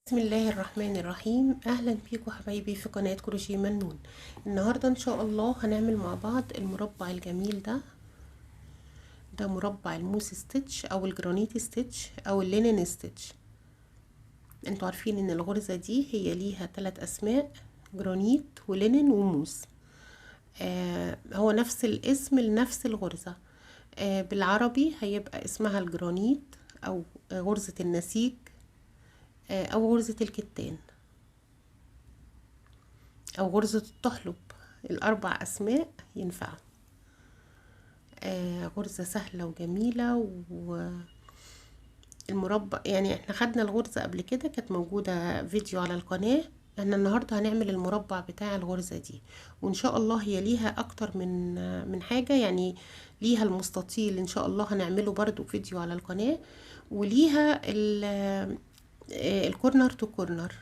بسم الله الرحمن الرحيم. اهلا بيكم حبايبي في قناة كروشيه منون. النهاردة ان شاء الله هنعمل مع بعض المربع الجميل ده. ده مربع ال moss stitch او ال granite stitch او ال linen stitch. انتوا عارفين ان الغرزة دي هي ليها 3 اسماء، جرانيت و linen و moss. هو نفس الاسم لنفس الغرزة. بالعربي هيبقى اسمها الجرانيت او غرزة النسيج او غرزة الكتان او غرزة الطحلب. الاربع اسماء ينفعوا. غرزة سهلة وجميلة. والمربع يعني احنا خدنا الغرزة قبل كده، كانت موجودة فيديو على القناة. احنا النهاردة هنعمل المربع بتاع الغرزة دي، وان شاء الله هي ليها اكتر من حاجة، يعني ليها المستطيل ان شاء الله هنعمله برضو فيديو على القناة، وليها ال corner to corner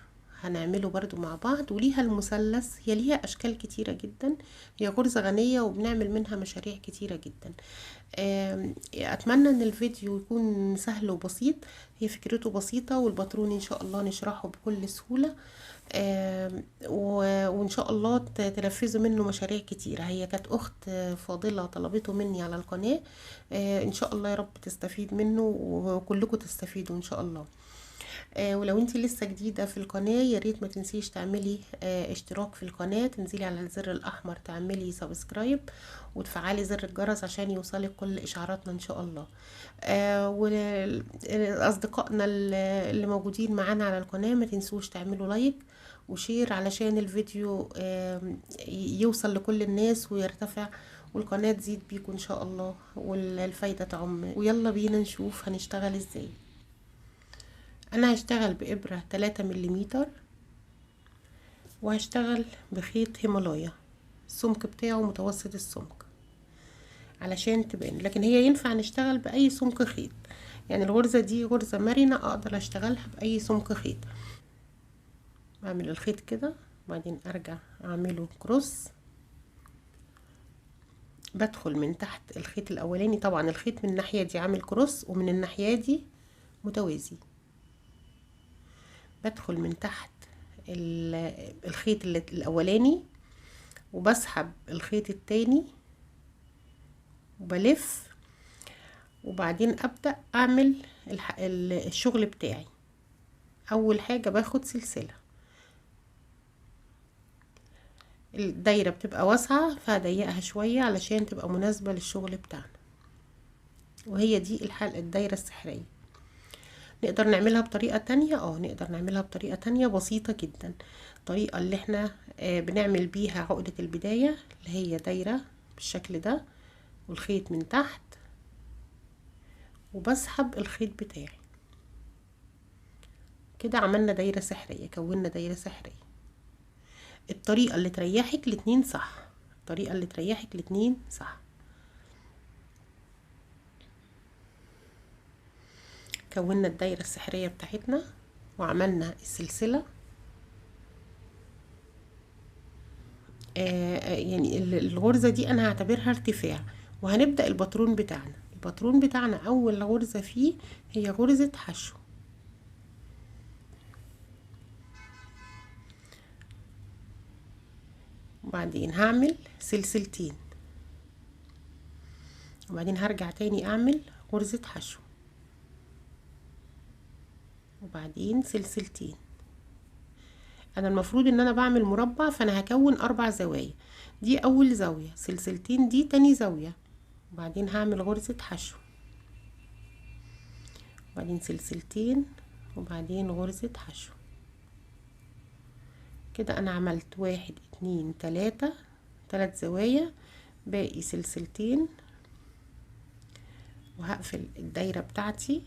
هنعمله برضو مع بعض، وليها المثلث. هي ليها اشكال كتيرة جدا، هي غرزة غنية وبنعمل منها مشاريع كتيرة جدا. اتمنى ان الفيديو يكون سهل وبسيط، هي فكرته بسيطة والباترون ان شاء الله نشرحه بكل سهولة، وان شاء الله تنفذوا منه مشاريع كتيرة. هي كانت اخت فاضلة طلبته مني على القناة، ان شاء الله يا رب تستفيد منه وكلكم تستفيدوا ان شاء الله. ولو انت لسه جديدة في القناة يا ريت ما تنسيش تعملي اشتراك في القناة، تنزلي على الزر الاحمر تعملي subscribe وتفعلي زر الجرس عشان يوصلك كل اشعاراتنا ان شاء الله. واصدقائنا اللي موجودين معانا على القناة ما تنسوش تعملوا like و share علشان الفيديو يوصل لكل الناس ويرتفع والقناة تزيد بيكم ان شاء الله والفايدة تعم. ويلا بينا نشوف هنشتغل ازاي. انا هشتغل بابرة 3 مليمتر، وهشتغل بخيط هيمالايا، السمك بتاعه متوسط السمك علشان تبان، لكن هي ينفع نشتغل باي سمك خيط. يعني الغرزة دي غرزة مرنة اقدر اشتغلها باي سمك خيط. بعمل الخيط كده وبعدين ارجع اعمله cross، بدخل من تحت الخيط الاولاني. طبعا الخيط من الناحية دي عامل cross ومن الناحية دي متوازي. بدخل من تحت الخيط الاولاني وبسحب الخيط التاني وبلف، وبعدين ابدأ اعمل الشغل بتاعي. اول حاجة باخد سلسلة، الدايرة بتبقى واسعة فهضيقها شوية علشان تبقى مناسبة للشغل بتاعنا، وهي دي الحلقة الدايرة السحرية. نقدر نعملها بطريقة تانية، نقدر نعملها بطريقة تانية بسيطة جدا. الطريقة اللي احنا بنعمل بيها عقدة البداية اللي هي دايرة بالشكل ده والخيط من تحت، وبسحب الخيط بتاعي كده. عملنا دايرة سحرية، كونا دايرة سحرية. الطريقة اللي تريحك الاتنين صح، الطريقة اللي تريحك الاتنين صح. كونا الدايرة السحرية بتاعتنا وعملنا السلسلة. يعني الغرزة دي انا هعتبرها ارتفاع، وهنبدأ الباترون بتاعنا. الباترون بتاعنا اول غرزة فيه هي غرزة حشو. وبعدين هعمل سلسلتين، وبعدين هرجع تاني اعمل غرزة حشو، وبعدين سلسلتين. انا المفروض ان انا بعمل مربع، فانا هكون 4 زوايا. دي اول زاوية، سلسلتين دي تاني زاوية، وبعدين هعمل غرزة حشو، وبعدين سلسلتين، وبعدين غرزة حشو. كده انا عملت 1 2 3، 3 زوايا، باقي سلسلتين، وهقفل الدايرة بتاعتي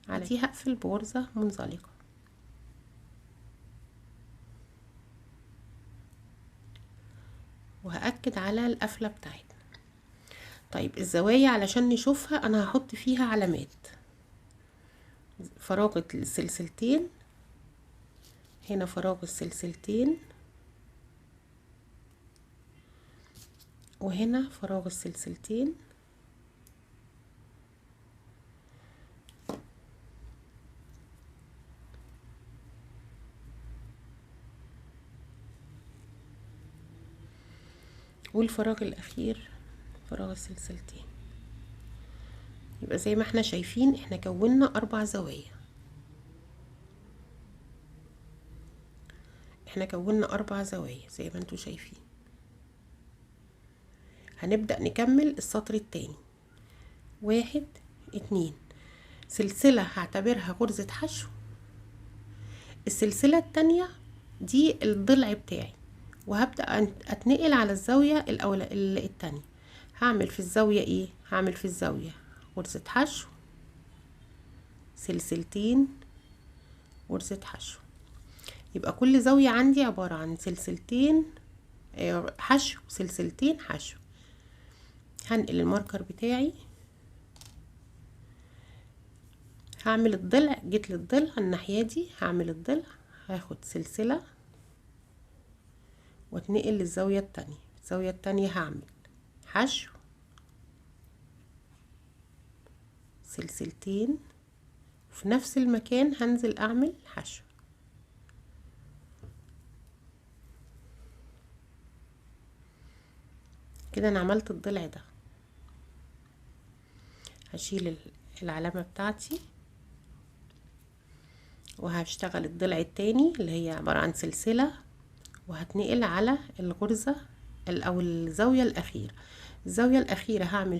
على دي. هقفل بغرزة منزلقة. وهأكد على القفلة بتاعتنا. طيب الزوايا علشان نشوفها انا هحط فيها علامات. فراغ السلسلتين هنا، فراغ السلسلتين، وهنا فراغ السلسلتين، والفراغ الاخير فراغ السلسلتين. يبقى زي ما احنا شايفين احنا كونا 4 زوايا، احنا كونا 4 زوايا زي ما انتوا شايفين. هنبدأ نكمل السطر التاني. 1 2 سلسلة هعتبرها غرزة حشو، السلسلة التانية دي الضلع بتاعي، وهبدأ اتنقل على الزاوية الأولى التانية. هعمل في الزاوية ايه؟ هعمل في الزاوية غرزة حشو، سلسلتين، غرزة حشو. يبقى كل زاوية عندي عبارة عن سلسلتين، حشو، سلسلتين، حشو. هنقل الماركر بتاعي، هعمل الضلع، جيت للضلع الناحية دي هعمل الضلع، هاخد سلسلة واتنقل للزاوية التانية. الزاوية التانية هعمل حشو، سلسلتين، وفي نفس المكان هنزل اعمل حشو. كده انا عملت الضلع ده. هشيل العلامة بتاعتي وهشتغل الضلع التاني اللي هي عبارة عن سلسلة، وهتنقل على الغرزة او الزاوية الأخيرة. الزاوية الأخيرة هعمل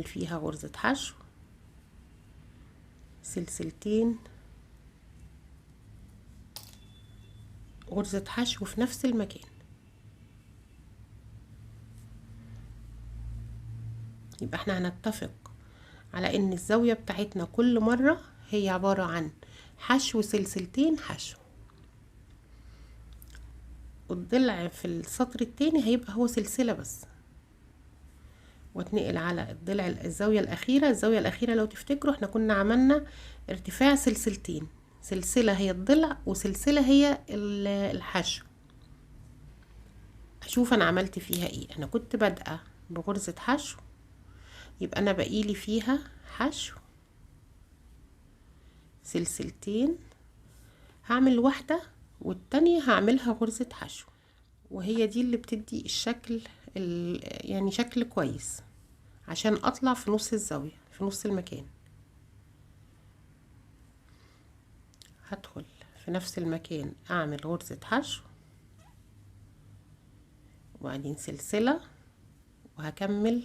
فيها غرزة حشو، سلسلتين، غرزة حشو في نفس المكان. يبقى احنا هنتفق على ان الزاوية بتاعتنا كل مرة هي عبارة عن حشو، سلسلتين، حشو، والضلع في السطر التاني هيبقى هو سلسلة بس. واتنقل على الضلع الزاوية الأخيرة. الزاوية الأخيرة لو تفتكروا احنا كنا عملنا ارتفاع سلسلتين، سلسلة هي الضلع وسلسلة هي الحشو. اشوف انا عملت فيها ايه. انا كنت بادئة بغرزة حشو، يبقى انا بقيلي فيها حشو، سلسلتين، هعمل واحدة والتانية هعملها غرزة حشو، وهي دي اللي بتدي الشكل يعني شكل كويس عشان اطلع في نص الزاوية في نص المكان. هدخل في نفس المكان اعمل غرزة حشو وبعدين سلسلة، وهكمل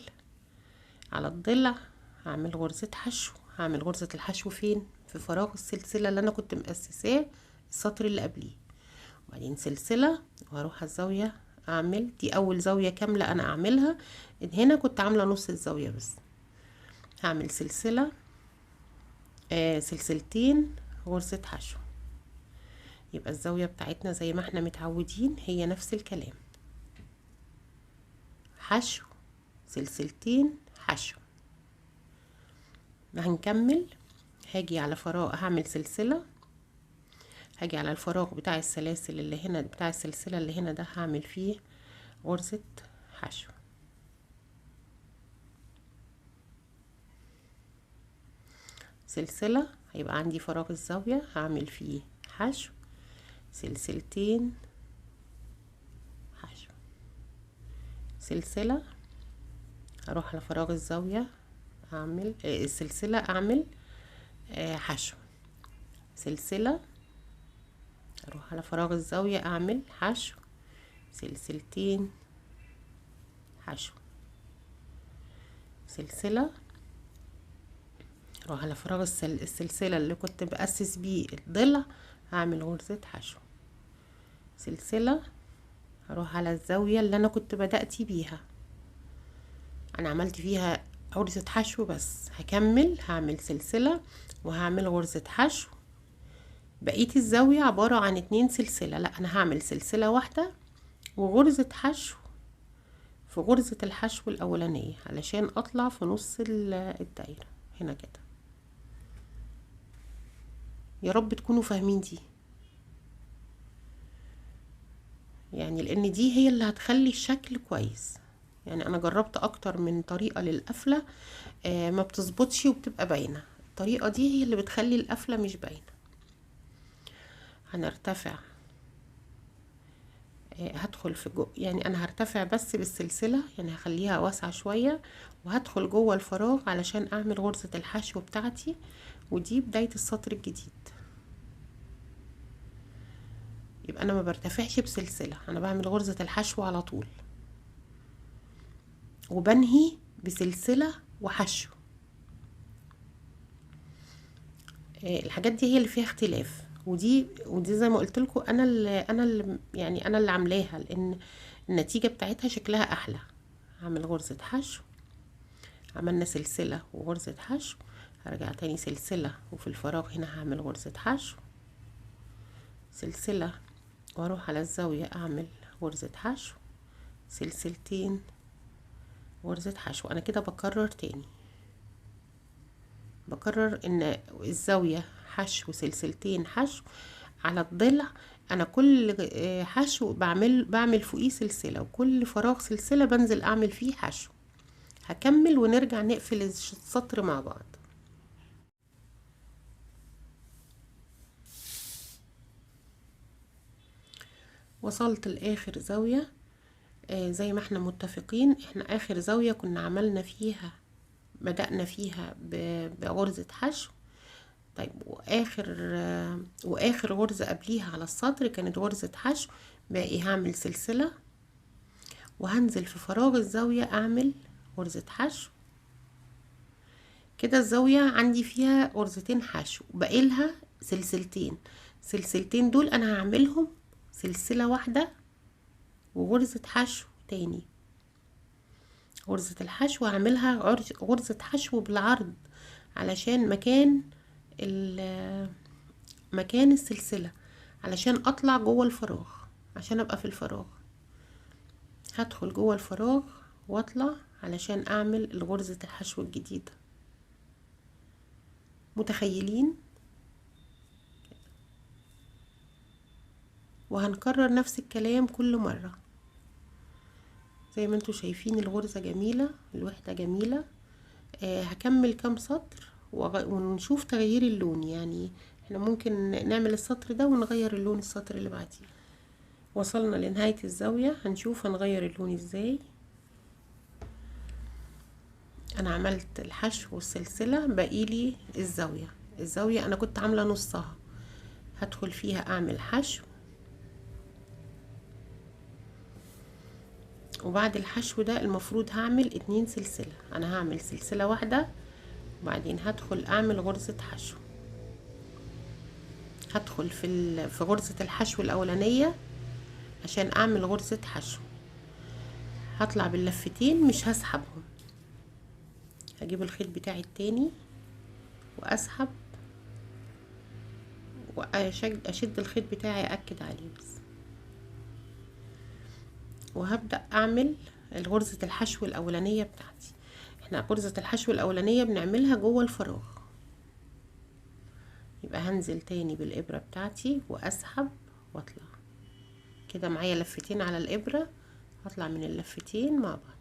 على الضلع هعمل غرزة حشو. هعمل غرزة الحشو فين؟ في فراغ السلسلة اللي انا كنت مؤسساه السطر اللي قبليه، وبعدين سلسلة وهروح على الزاوية اعمل دي اول زاوية كاملة انا اعملها. هنا كنت عاملة نص الزاوية بس. هعمل سلسلة، سلسلتين، غرزة حشو. يبقى الزاوية بتاعتنا زي ما احنا متعودين هي نفس الكلام، حشو، سلسلتين، حشو. هنكمل، هاجي على فراغ هعمل سلسلة، هاجي على الفراغ بتاع السلاسل اللي هنا بتاع السلسلة اللي هنا ده هعمل فيه غرزة حشو. سلسلة، هيبقى عندي فراغ الزاوية هعمل فيه حشو، سلسلتين، حشو، سلسلة، هروح على فراغ الزاوية اعمل السلسلة، اعمل حشو، سلسلة، اروح على فراغ الزاوية اعمل حشو، سلسلتين، حشو، سلسلة، اروح على فراغ السلسلة اللي كنت بأسس بيه الضلع هعمل غرزة حشو، سلسلة، هروح على الزاوية اللي انا كنت بدأت بيها، انا عملت فيها غرزة حشو بس، هكمل هعمل سلسلة وهعمل غرزة حشو. بقية الزاوية عبارة عن 2 سلسلة، لا انا هعمل سلسلة واحدة وغرزة حشو في غرزة الحشو الاولانية علشان اطلع في نص الدايرة هنا كده. يا رب تكونوا فاهمين دي، يعني لان دي هي اللي هتخلي الشكل كويس. يعني انا جربت اكتر من طريقة للقفلة، ما بتظبطش وبتبقى باينة. الطريقة دي هي اللي بتخلي القفلة مش باينة. هنرتفع هدخل في جو، يعني انا هرتفع بس بالسلسلة، يعني هخليها واسعة شوية، وهدخل جوه الفراغ علشان اعمل غرزة الحشو بتاعتي، ودي بداية السطر الجديد. يبقى انا ما برتفعش بسلسلة، انا بعمل غرزة الحشو على طول، وبنهي بسلسلة وحشو. الحاجات دي هي اللي فيها اختلاف، ودي زي ما قلت لكم انا اللي عاملاها، لان النتيجة بتاعتها شكلها احلى. هعمل غرزة حشو، عملنا سلسلة وغرزة حشو، هرجع تاني سلسلة، وفي الفراغ هنا هعمل غرزة حشو، سلسلة، واروح على الزاوية اعمل غرزة حشو، سلسلتين، غرزة حشو. انا كده بكرر تاني، بكرر ان الزاوية حشو، سلسلتين حشو على الضلع. انا كل حشو بعمل فوقيه سلسلة، وكل فراغ سلسلة بنزل اعمل فيه حشو. هكمل ونرجع نقفل السطر مع بعض. وصلت لاخر زاوية، زي ما احنا متفقين، احنا اخر زاوية كنا عملنا فيها، بدأنا فيها بغرزة حشو. طيب واخر غرزة قبليها على السطر كانت غرزة حشو. باقي هعمل سلسلة وهنزل في فراغ الزاوية اعمل غرزة حشو. كده الزاوية عندي فيها غرزتين حشو، باقي لها سلسلتين. سلسلتين دول انا هعملهم سلسلة واحدة وغرزة حشو تاني. غرزة الحشو هعملها غرزة حشو بالعرض علشان مكان السلسلة، علشان اطلع جوه الفراغ، عشان ابقى في الفراغ. هدخل جوه الفراغ واطلع علشان اعمل الغرزة الحشو الجديدة. متخيلين؟ وهنكرر نفس الكلام كل مرة. زي ما انتوا شايفين الغرزة جميلة، الوحدة جميلة. هكمل كام سطر ونشوف تغيير اللون. يعني احنا ممكن نعمل السطر ده ونغير اللون السطر اللي بعديه. وصلنا لنهاية الزاوية، هنشوف هنغير اللون ازاي. انا عملت الحشو والسلسلة، باقيلي الزاوية. الزاوية انا كنت عاملة نصها، هدخل فيها اعمل حشو، وبعد الحشو ده المفروض هعمل 2 سلسلة. انا هعمل سلسلة واحدة وبعدين هدخل اعمل غرزة حشو. هدخل في غرزة الحشو الاولانية عشان اعمل غرزة حشو. هطلع باللفتين مش هسحبهم، هجيب الخيط بتاعي التاني واسحب واشد الخيط بتاعي اكد عليه بس، وهبدأ اعمل غرزة الحشو الاولانية بتاعتي. احنا غرزة الحشو الاولانية بنعملها جوه الفراغ، يبقى هنزل تاني بالابرة بتاعتي واسحب واطلع كده. معايا لفتين على الابرة، هطلع من اللفتين مع بعض.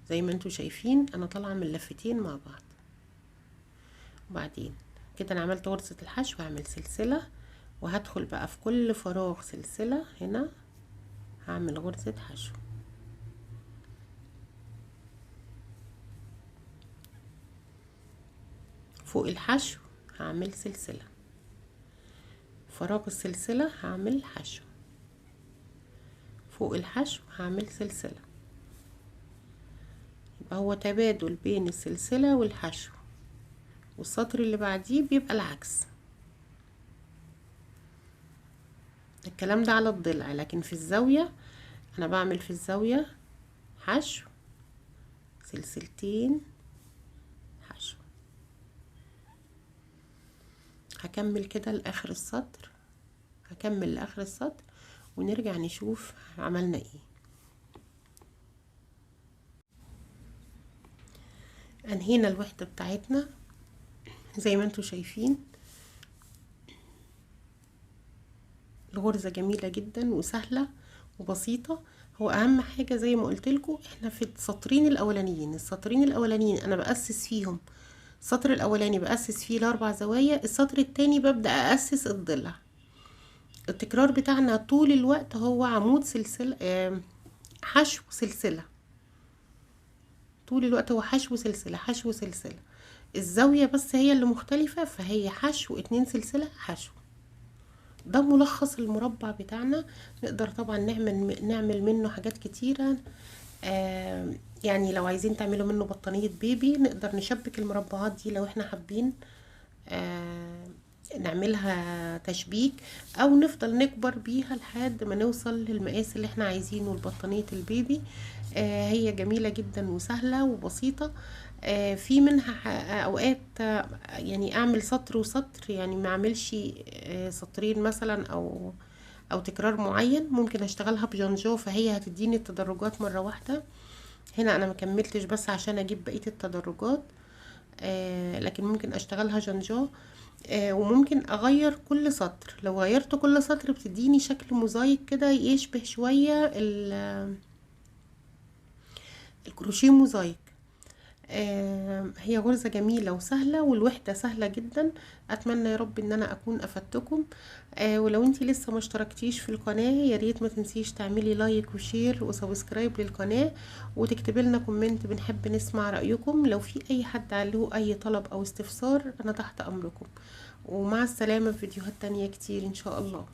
زي ما انتوا شايفين انا طالعه من لفتين مع بعض. وبعدين كده انا عملت غرزه الحشو، هعمل سلسله وهدخل بقى في كل فراغ سلسله. هنا هعمل غرزه حشو، فوق الحشو هعمل سلسله، فراغ السلسله هعمل حشو، فوق الحشو هعمل سلسله. يبقى هو تبادل بين السلسلة والحشو، والسطر اللي بعديه بيبقى العكس. الكلام ده على الضلع، لكن في الزاوية انا بعمل في الزاوية حشو، سلسلتين، حشو. هكمل كده لاخر السطر، هكمل لاخر السطر ونرجع نشوف عملنا ايه. انهينا الوحدة بتاعتنا زي ما انتوا شايفين. الغرزة جميلة جدا وسهلة وبسيطة. هو اهم حاجة زي ما قلت لكم احنا في السطرين الاولانيين، السطرين الاولانيين انا بأسس فيهم، السطر الاولاني بأسس فيه الاربع زوايا، السطر التاني ببدأ أأسس الضلع. التكرار بتاعنا طول الوقت هو عمود سلسلة، حشو سلسلة، طول الوقت هو حشو سلسلة حشو سلسلة. الزاوية بس هي اللي مختلفة، فهي حشو 2 سلسلة حشو. ده ملخص المربع بتاعنا. نقدر طبعا نعمل منه حاجات كتيرة، يعني لو عايزين تعملوا منه بطانية بيبي نقدر نشبك المربعات دي لو احنا حابين، نعملها تشبيك، او نفضل نكبر بيها لحد ما نوصل للمقاس اللي احنا عايزينه لبطانية البيبي. هي جميلة جدا وسهلة وبسيطة. في منها اوقات، يعني اعمل سطر وسطر، يعني ما اعملش، سطرين مثلا او تكرار معين، ممكن اشتغلها بجانجو فهي هتديني التدرجات مرة واحدة. هنا انا ما كملتش بس عشان اجيب بقية التدرجات، لكن ممكن اشتغلها جانجو، وممكن اغير كل سطر. لو غيرت كل سطر بتديني شكل موزايك كده يشبه شوية الكروشيه موزايك. هي غرزة جميلة وسهلة، والوحدة سهلة جدا. اتمنى يا رب ان انا اكون افدتكم. ولو انتي لسه ما اشتركتيش في القناة يا ريت ما تنسيش تعملي like و share و subscribe للقناة، وتكتبي لنا comment، بنحب نسمع رأيكم. لو في اي حد له اي طلب او استفسار انا تحت امركم. ومع السلامة في فيديوهات تانية كتير ان شاء الله.